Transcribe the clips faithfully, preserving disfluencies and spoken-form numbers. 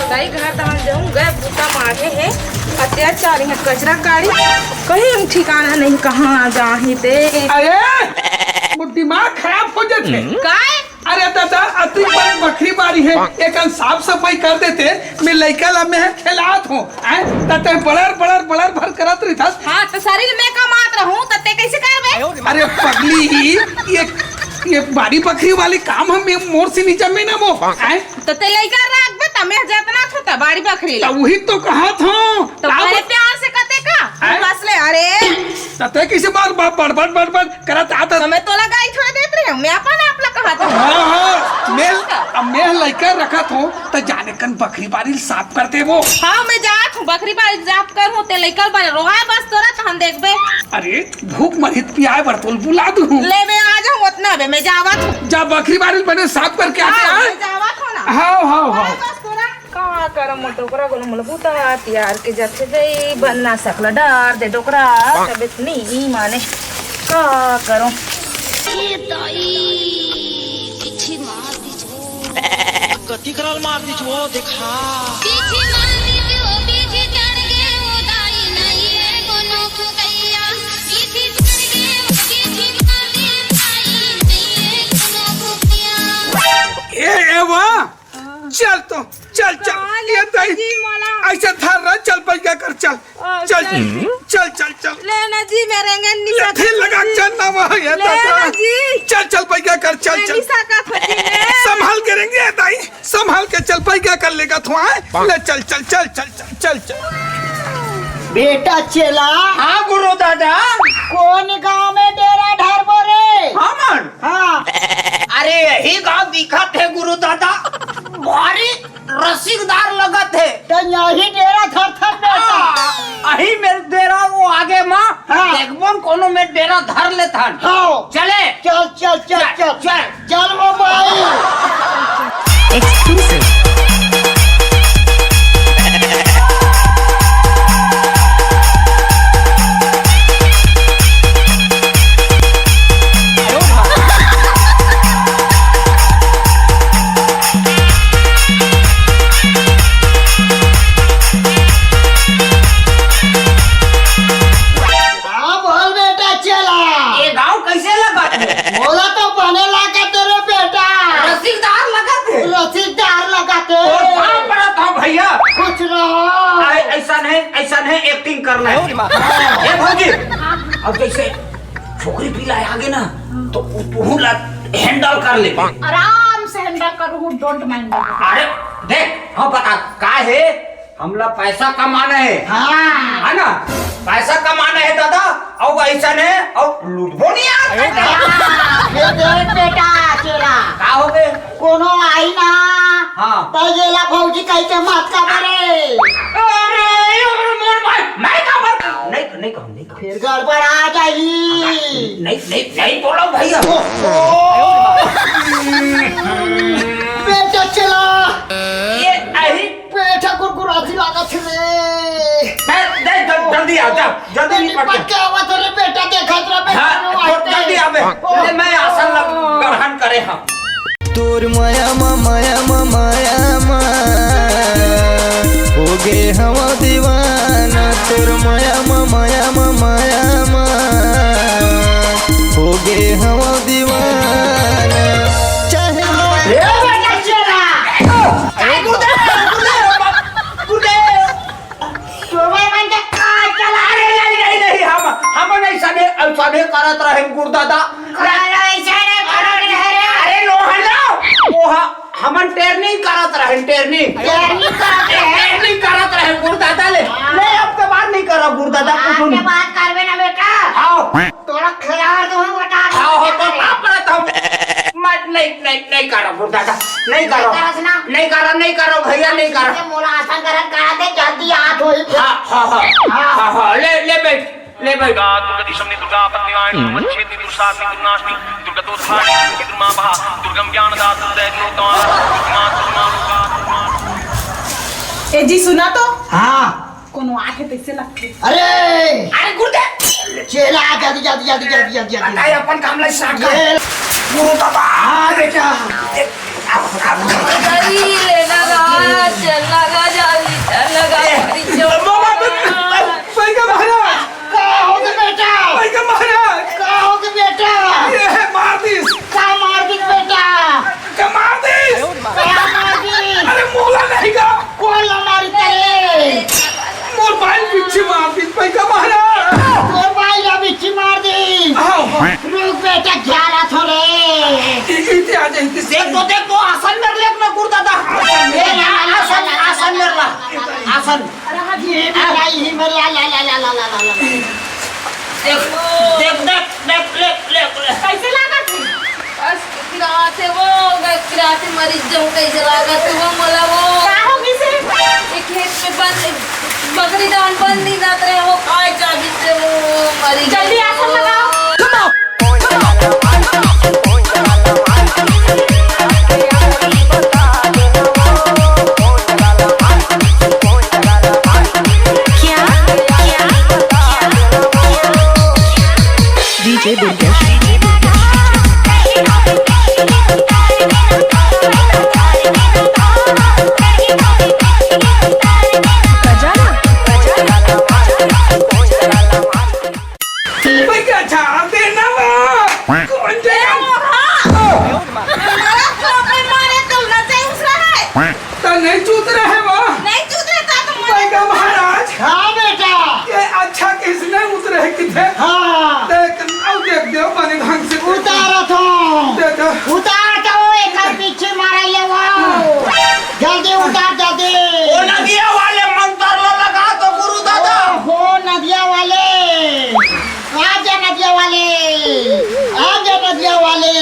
दाई घर तहां जाऊं, गए बूता मारे हे, अत्याचारी हे, कचरा काढ़ी, कहीं ठिकाना नहीं, कहां जाही ते। अरे, वो दिमाग खराब हो जाथे। काय? अरे दादा, अति बड़ बखरी बारी हे, एकन साफ सफाई कर देते, मैं लइका ला मैं खेलात हूँ, हैं? त ते बड़र, बड़र, बड़र भर करत रहिथस। हाँ, त सरीर में कमात रहूं, त ते कैसे करबे? अरे पगली, ये, ये बारी बखरी वाली काम हम, मोर से नहीं जमे ना वो, हैं? त ते लइका रखबे, त मैं जतना छोटा बारी बखरी त ला। उही तो कहत हूँ। त का बड़े बो- प्यार से कते का? हैं? बस ले, अरे। त ते कैसे बार, बार, बड़, बड़, बड़, बड़ करत आत हस। त मैं तोला गाई थोड़े देत रहे हूँ, मैं अपन आप ला कहत हूँ। हाँ, हाँ, मैं, अब मैं लइका रखत हूँ, त जाने कन बखरी बारी साफ कर देबो। हाँ, मैं जात हूँ, बखरी बारी साफ कर हूँ, ते लइका बर रोहा बस तोरा, त हम देखबे। अरे, भूख मरही त पियाए बर तोल बुला दूँ। ले, मैं आ जाऊँ, ओतना बे, मैं जावत हूँ। जा बखरी बारी बने साफ करके आ हाँ, जाए। मैं जावत हूँ ना। हाँ, हाँ, हाँ। रोहा बस तोरा। का करम, मोर डोकरा गोलू मोला बूता तियार के जाथे दई, बन्ना सकला डार दे डोकरा, तबियत नी माने, का करो। ए दाई, पीछे मार दीजिए। कति कराल मार दीजिए, वो देखा। पीछे मार दीजिए, वो पीछे चढ़ गए, वो दाई नहीं है कोनो फुकैया। पीछे चढ़ गए, वो पीछे मार दे, दाई नहीं है कोनो फुकैया। ए, ए, वाह। चल तो, चल, चल। कहाँ ये ले तई जी मोला? ऐसे धर रहा, चल पैका कर, चल। आ, चल, चल। चल, चल, चल। ले ना जी, मेरे अंगन ले, निशा फिर का लगा जी। चल ना वहाँ, ये ले दादा। ना जी। चल, चल पैका कर, चल, मैं चल। निशा का खोजी ले। संभाल के रेंगे, ये दाई, संभाल के चल पैका कर लेगा तू, आए? ले, चल, चल, चल, चल, चल, चल, चल। बेटा चेला। हाँ गुरु दादा। कौन गांव में डेरा धरबो रे? हमन। हाँ। अरे यही गांव दिखत हे गुरु दादा, भारी रसीकदार लगत हे। त यही डेरा धर धर बेटा। हाँ, अही मेर डेरा वो आगे मा हाँ। देखबोन कोनो मेर डेरा धर लेथन। हाँ। चले। चल, चल, चल, चल, चल। चल। चल वो भाई। Exclusive। हाँ, बोल बेटा चेला। ये गांव कैसे लगत हे? मोला तो बने लागत हे रे बेटा। रसीकदार लगत हे। रसीकदार लगत हे। तोर पाँव पड़त हंव भैया। खुश रहो। अरे ऐसा नहीं, ऐसा नहीं, acting करना है। ए भौजी, अब जैसे छोकरी पिला आगे ना, तो उ तुहू ला handle कर ले। आराम से handle करूँ, don't mind। अरे देख, हम बता का हे, हमला पैसा कमाना हे। हाँ। है ना? पैसा कमाना हे दादा, अउ ऐसा ने, अउ लूटबो नहीं यार। ये देख बेटा, चेला। का हो गए? कोनो आई ना, हाँ। त येला भौजी कह के मत कबे रे। अरे, अरे, मोर भाई, मैं का मत, नहीं, नहीं कहूँ, नहीं कहूँ। फिर गड़बड़ा जाही। नहीं, नहीं, नहीं बोलो भैया। ओ, ओ। बेटा चेला। ये अही। पेट ह गुरगुरात लागत हे रे। ए, दे, जल-, जल्दी आ, जा, जल्दी निपट के। निपट के आवत हे रे बेटा, देखत रह बेटा, हाँ, नो तो आते। जल्दी आवे। ओ। ले, मैं आसन लग ग्रहण करे हम। तोर माया मा, माया मा, माया मा, होगे हंव दीवाना। तोर माया मा, माया मा, माया मा, होगे हंव दीवाना। चाहे ए बेटा चेला। ए, गुरुदेव, गुरुदेव, गुरुदेव। तुम्हें मन के का चला? अरे, नहीं, नहीं, नहीं, हम, हम नहीं सने, सने करत रहे गुरुदादा। अरे, ऐसा नहीं करत रहे। अरे, लोहन लो, वो ह-, हमन training करत रहे, training। Training करत रहे। Training करत रहे गुरुदादा ले। हाँ। ले, अब के बाद नहीं करो गुरुदादा, आज कुछ के नहीं। बाद करबे ना बेटा। हाँ। तोला खिलाड़ दूँ, बता दूँ। हाँ, हाँ, तो का करत हूँ? मैं नहीं, नहीं, नहीं करो, दादा, नहीं करो। नहीं करस ना? नहीं करो, नहीं करो, भैया, नहीं करो। ये मोला आसन ग्रहण करा दे, जल्दी हाथ होई। हाँ, हाँ, हाँ। हाँ। हाँ, हाँ, ले, ले बैठ, ले बैठ। दुर्गा, दुर्गा दिशम ने दुर्गा आपत्तिवाहिनी, दुर्गा छेद दुर्गा सात दुर्गा अष्टमी, दुर्गा दोष हारिणी, दुर्गा माँ बहा, दुर्गम ज्ञान दातु, दुर्गा दुर्गा दुर्गा। ए जी, सुना तो। हाँ। कोनो आथे तैसे लगथे। अरे! अरे गुरुदेव! चेला, जल्दी, जल्दी, जल्दी। बताए अपन काम ला start कर। ये गुरु दादा, हाँ बेटा। अरे, ले लगा, चल लगा, जल्दी चल लगा, ए, मरी चल। बाबा, बाबा, बाबा, महाराज। का हो गे बेटा? भाई का महाराज। का हो गे बेटा? ये है मार दिस। का मार दिस बेटा? का मार दिस? का मार दिस? अरे मोला नहीं का। कोन ला मारी तेरे? मोर भाई बिच्छी मार दिस भाई का महाराज। तोर भाई ला बिच्छी मार दिस। हाँ। रुक बेटा, ग्यारह थोड़े। इते आ जाए, इते। देख तो, देख तो, आसन मेर लेक ना गुरु दादा। आसन मेर ला, आसन, आसन मेर ला। आसन। ये भी लाई ही मेरे, ला, ला, ला। देख, देख, देख, देख, ले, ले, ले। कैसे लागत है? बस, किराते वो, मैं किराते मरीज जाऊँ, कैसे लागत है वो, मोला वो। का हो गई से? ये खेत में बंद, बकरी दान बंद नहीं जात रहे, वो काय चाबी से वो मरीज। जल्दी आसन लगाओ। DJ Durgesh. भाई का झाड़ देना वो। कौन ए, जाएगा? मोहा। हमारा तो अपने मारे तो ना चाहिए उसका है। तो नहीं चूत रहे वो। नहीं चूत रहे तो तुम भाई का महाराज। हाँ बेटा। ये अच्छा किसने उतरे किथे? हाँ। देख, अब देख दो, बने ढंग से उतारा तो। दे दो। उतार तो, एक पीछे मारा ये वो। जल्दी उतार, जल्दी। ओ नदिया वाले मंत्र लो लगा तो गुरु दादा। ओ हो नदिया वाले। आजा नदिया वाले, आजा नदिया वाले,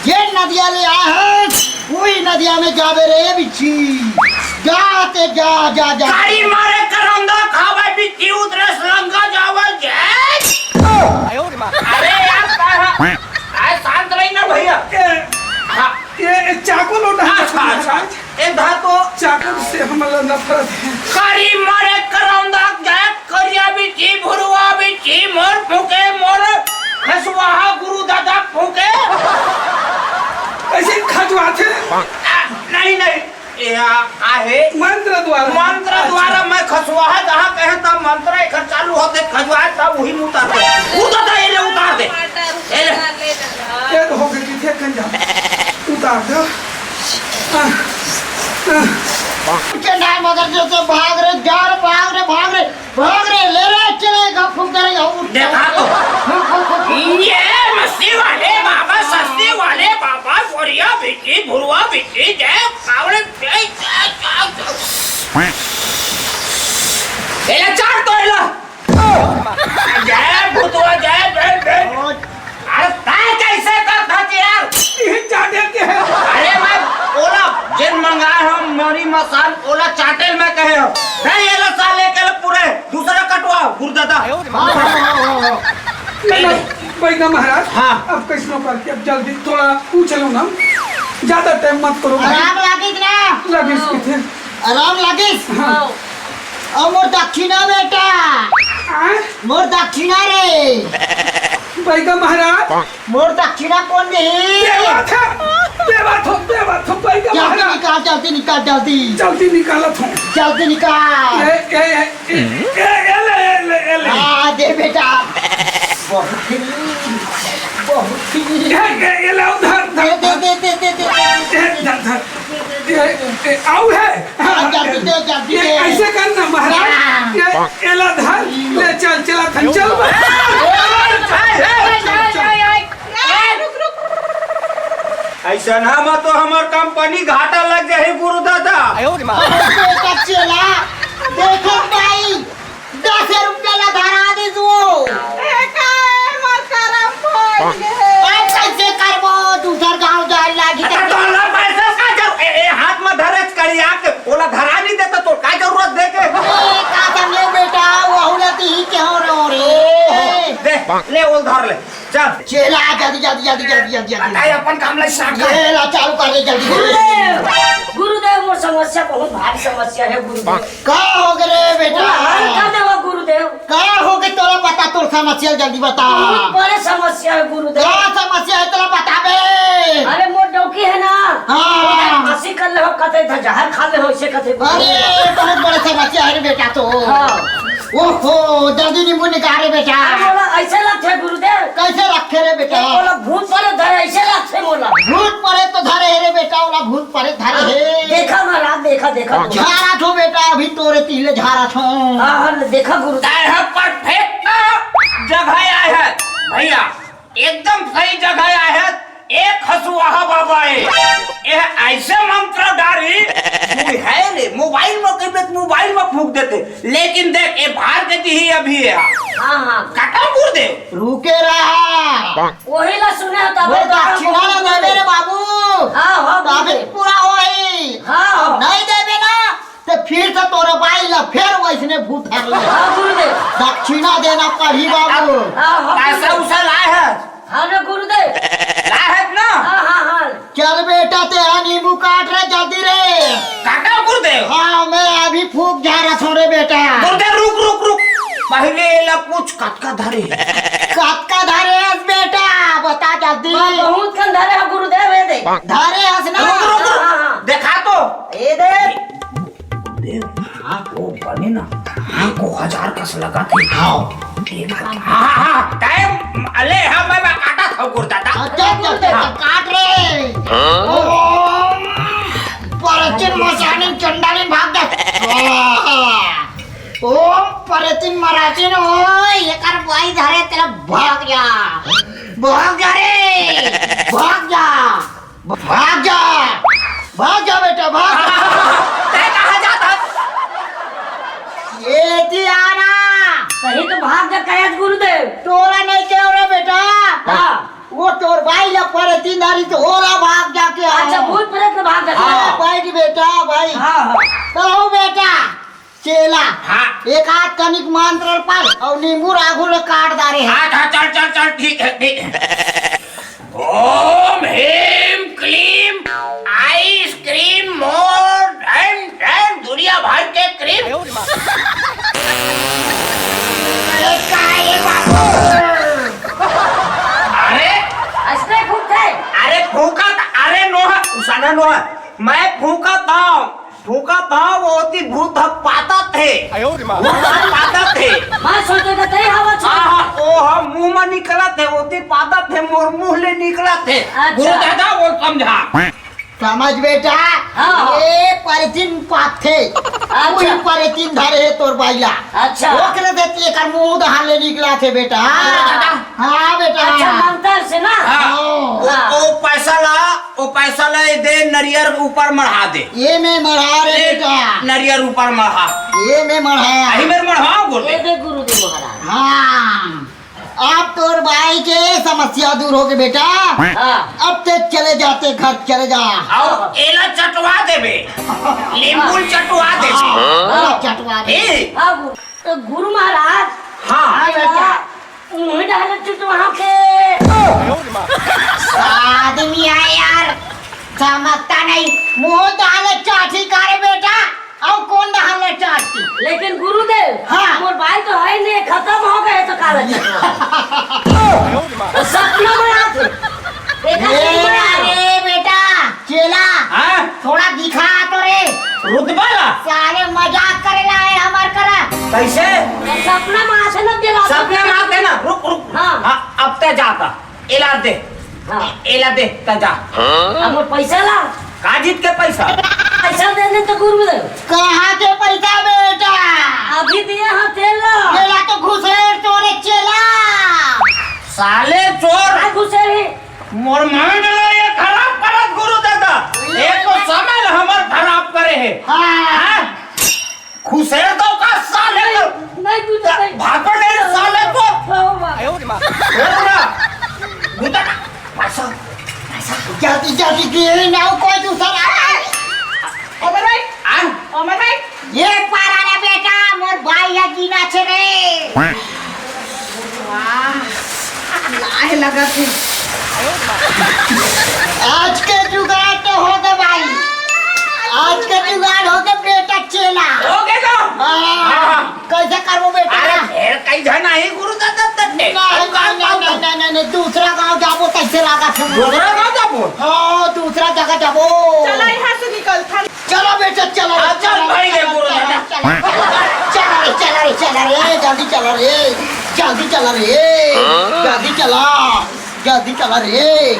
जेन नदिया ले आए हस, उही नदिया में जाबे रे बिच्छी। जा ते जा, जा, जा। कारी मारे करौंदा खावे बिच्छी उतरेस लंका जावे जे। अरे यार, कहाँ? आए शांत रही ना भैया। हाँ। ये, ये चाकू लोटा है अच्छा, अच्छा। महाराज। ए, धा तो। चाकर से हमला नफरत है। कारी मारे करौंदा जाए, करिया बिच्छी, भुरवा बिच्छी, मोर फूके, मोर खसवाहा गुरु दादा फूके। ऐसे खजवाथे? आ, नहीं, नहीं, ये आ, आहे। मंत्र द्वारा। मंत्र द्वारा मैं खसवाहा जहाँ कहे तब मंत्र एकर चालू होते, खजवाए तब वही में उतार दे। उतार दे, ये ले, उतार दे। ये ले। ये तो हो गई, ठीक है, जा। उतार दो। चंडाल मदर जैसे भाग रे, जा रे, भाग रे, भाग रे, भाग रे, ले रे, चले, गप फूक दे रे, गप फूक दे रे। देखा तो। फूक, फूक, फूक, फूक। ये मस्ती वाले बाबा, सस्ती वाले बाबा, गोरिया बिच्छी, भुरवा बिच्छी, जय कावड़े, जय, जय, जय, जय। एला चाट तो एला। जय भूतवा, जय, जय, जय। अरे, तैं कैसे करत हस यार? इही चाटे के है। अरे, मैं ओला जेन मंगाए हंव, मरी मसान, ओला चाटे ल मैं कहे हंव। नहीं, एला साले के पूरे दूसरा कटवा, गुरुदादा। हाँ, हाँ, हाँ, हाँ, हाँ। नहीं, नहीं, बैगा महाराज, हाँ। अब कैसनो करके अब जल्दी थोड़ा पूछ लो ना, ज्यादा टाइम मत करो भाई। आराम लागिस ना? लागिस किथे? आराम लागिस? हाँ। अब मोर दक्षिणा बेटा। हाँ? मोर दक्षिणा रे। बैगा महाराज। मोर दक्षिणा कोन देही? देवा था, देवा था, देवा था, बैगा जल्दी महाराज। निकाल, जल्दी निकाल, जल्दी। जल्दी निकालत हंव। जल्दी निकाल। ए, ए, ए, ए, ए, ए ले, ए ले, ए ले। हाँ, दे बेटा। बहुत ही, बहुत ही। ए, ए, ए ले, धर, धर, दे, दे, धर। दे, दे, दे, दे, दे। ए, धर, धर। ए, ए, आऊ है? हाँ, जल्दी दे, जल्दी ये दे। ऐसे कर ना महाराज, हाँ। ये एला धर, ले चल, चला था, चल। ए, रुक, रुक। ऐसन म तो हमर कंपनी घाटा लग जाही गुरु दादा। अरे बेटा चेला, देखो भाई, दस रुपया ला धरा दे तू। ए, काय मोर करम फट गे। अब कैसे करबो? दूसर गांव जाए लागी अरे त। तोला पैसा का जरूर, ए, ए, हाथ में धरे करिया के, ओला धरा नहीं देता तो का जरूरत दे के? ए, का समझे बेटा, वहू ला तिही के हो रहो रे। दे, ले, ओल धर ले, चल। चेला, जल्दी, जल्दी, जल्दी। बताए अपन काम ला start कर। चेला, चालू कर दे जल्दी। गुरुदेव, गुरुदेव, मोर समस्या बहुत भारी समस्या है गुरुदेव। का हो गे रे बेटा? मोला हल कर देवा गुरुदेव। का हो गे तोला पता तो समस्या जल्दी बता। बहुत बड़े समस्या हे गुरुदेव। का समस्या हे तेला बताबे? अरे मोर डौकी हे ना, हाँ। फांसी कर ले हो कथे, जहर खा ले हो, इसे कथे। अरे बहुत बड़े समस्या हे रे बेटा तो। हाँ। ओहो, जल्दी नींबू निकाल रे बेटा। अरे मोला ऐसे लगथे गुरुदेव। कैसे लगथे रे बेटा? मोला भूत परेत धरे ऐसे लगथे मोला। भूत परेत तो धरे हे रे बेटा, ओला भूत परेत धरे हे। देखा महाराज, देखा, देखा। झारा थो बेटा, अभी तोरे तीले झारा थो। हाँ, हाँ, देखा गुरु। तैं ह परफेक्ट जगह आए हे भैया, एकदम सही जगह आए हे। एक हसुआहा बाबा हे, ये ऐसे मंत्र डारी, तू हे ले, मोबाइल में कहीं पे मोबाइल में फूंक देते, लेकिन देख, ये बाहर के दी ही अभी हे। हाँ, हाँ। काटा गुरुदेव। रुके रहा। वही ला सुने होता वो भाई, दक्षिणा ला देबे रे बाबू। हाँ, हाँ, तभी गुरुदेव। पूरा होई। हाँ, हाँ। नहीं देबे ना, तो फिर से तोरे बाई ला फिर वैसने भूत धर ले। हाँ, गुरुदेव। दक्षिणा देना पड़ी बाबू। हाँ, हाँ, पैसा गुरुदेव। उसा लाए हे? हाँ ना गुरुदेव। लाए हे ना? हाँ, हाँ, हाँ। चल बेटा, तेरा नींबू काट रे, जल्दी रे। काटा गुरुदेव। हाँ, मैं अभी फूंक झारा थो रे बेटा। गुरुदेव, रुक, रुक, रुक। पहले एला पूछ, कतका धरे? कतका धरे हस बेटा, बता जल्दी। हाँ, बहुत कन धरे हो गुरुदेव, ये दे। धरे हस ना? रुक, रुक, रुक। हाँ, हाँ, हाँ। देखा तो। ये दे। देख, हाँ, वो बने ना, हाँ, को हजार कस लगा थे। हाँ। ये बात, हाँ, हाँ, हाँ, टाइम, अले, हाँ, मैं, मैं काटा था गुरुदादा। अच्छा, अच्छा, अच्छा, हाँ। काट रे। हाँ? ओम परचिन मसानिन चंडालिन भाग जा। स्वाहा। ओम परचिन मराचिन, ओए, एकर बाई धरे तेला भाग जा। भाग जा रे, भाग जा। भाग जा, भाग जा बेटा, भाग जा। तैं कहाँ जात हस? ये ती आना। कहीं तो भाग जा, कहे गुरुदेव। तोला नहीं कहे रे बेटा। हाँ। वो तोर बाई ला परेतिन धरी तो ओला भाग जाके आ। अच्छा, भूत प्रेत ला भाग जाके हाँ, आ। बैठ बेटा, भाई। हाँ, हाँ। कहो बेटा। चेला, हाँ। एक आध कनिक मंत्र पढ़ अउ नींबू राघु ल काट डारे हे। हाँ, हाँ, चल, चल, चल, ठीक हे, ठीक हे। ओम ह्रीं क्लीं आइसक्रीम मोर ढैम ढैम दुनिया भर के क्रीम। अरे काय बाबू? अरे, असने फूंकथे। अरे फूंकत, अरे नोहा, उसने नोहा, मैं फूंकत हंव। फूंकत हंव, ओती भूत ह पातत हे। आयो रे माँ। भूत ह पातत हे। मैं सोचे त तई हवा छो। हाँ, हाँ, ओ ह मुंह म निकलत हे, ओती पातत हे, मोर मुंह ले निकलत हे। अच्छा। भूत ह त वो समझा। समझ बेटा, हाँ, हाँ। ये परेतिन पाथे। अच्छा। वही परेतिन धरे हे तोर बाई ला। अच्छा। ओकरे सेती एकर मुंह डहान ले निकलत हे बेटा। हाँ। हाँ बेटा। अच्छा, मंत्र से ना? हाँ। हाँ। ओ, ओ पैसा ला ओ पैसा ला ये दे, नरियर ऊपर मढ़ा दे। ये में मढ़ा रे ले, बेटा। नरियर ऊपर मढ़ा। ये में मढ़ा। अही मेर मढ़ाओ गोटे। ये दे गुरुदेव महाराज। हाँ, अब तोर बाई के समस्या दूर होगे बेटा। हाँ। अब ते चले जा, ते घर चले जा। अउ एला चटवा देबे। नींबू ल चटवा देबे। हाँ, चटवा दे। ए। हाँ, गु-, तो गुरु महाराज। हाँ। हाँ, बेटा। मुंह डाले चुटवा के। आदमी आय यार, समझता नहीं। मुंह डाले चाटी करे बेटा, अउ कोन डाले चाटी? लेकिन गुरुदेव, हाँ। मोर बाई तो हे नहीं, खतम होगे तो काला चुटवा। सपना में आथे। देखा ए, सपना में आथे। अरे बेटा, चेला, हाँ? थोड़ा दिखा तो रे। रुतबा ला? साले मजाक करे ला हे हमर करा। कैसे? सपना में आथे ना, दिला सपना में आथे ना, रुक, रुक। हाँ। हाँ, अब ते जाता। एला दे। हाँ। एला दे, ते जा। अब मोर पैसा ला। का जीत के पैसा? पैसा दे दे तो गुरु दे। कहाँ के पैसा बेटा? अभी दिए हाँ तेल ला। चेला तो घुसेड़ तोरे चेला। साले चोर। हाँ, घुसेड़ ही। मोर माइंड ला ये खराब करत गुरु दादा। एक तो समय ला हमर खराब करे हे। हाँ। हाँ? खुसेर दो का साले को। नहीं, नहीं, गुरु, नहीं। भागो नहीं साले को। हाँ, हाँ। छोड़ ना। गुदा का। पैसा, पैसा। जल्दी, जल्दी गिर ना हो, कोई दूसरा आ जाए। अमर भाई। हाँ? अमर भाई। ये पारा रे बेटा, मोर बाई ह जीना छे रे। वाह, लाहे लगत हे। आज के जुगाड़ तो होगे भाई, आज के जुगाड़ होगे बेटा चेला। होगे ना? हाँ, हाँ। कैसे करबो बेटा? अरे फेर कई झन आही गुरु दादा, त दूसरा गांव जाबो, तइसे लागत हे। दूसरा गांव जाबो? हाँ, दूसरा जगह जाबो। चला, यहाँ से निकलथन। चला बेटा, चला रे, हाँ, चल चला रे, भाई, चला, देखो चला, ना। चला। चला रे, चला रे, चला रे, जल्दी चला रे, जल्दी चला रे, जल्दी चला, जल्दी चला रे।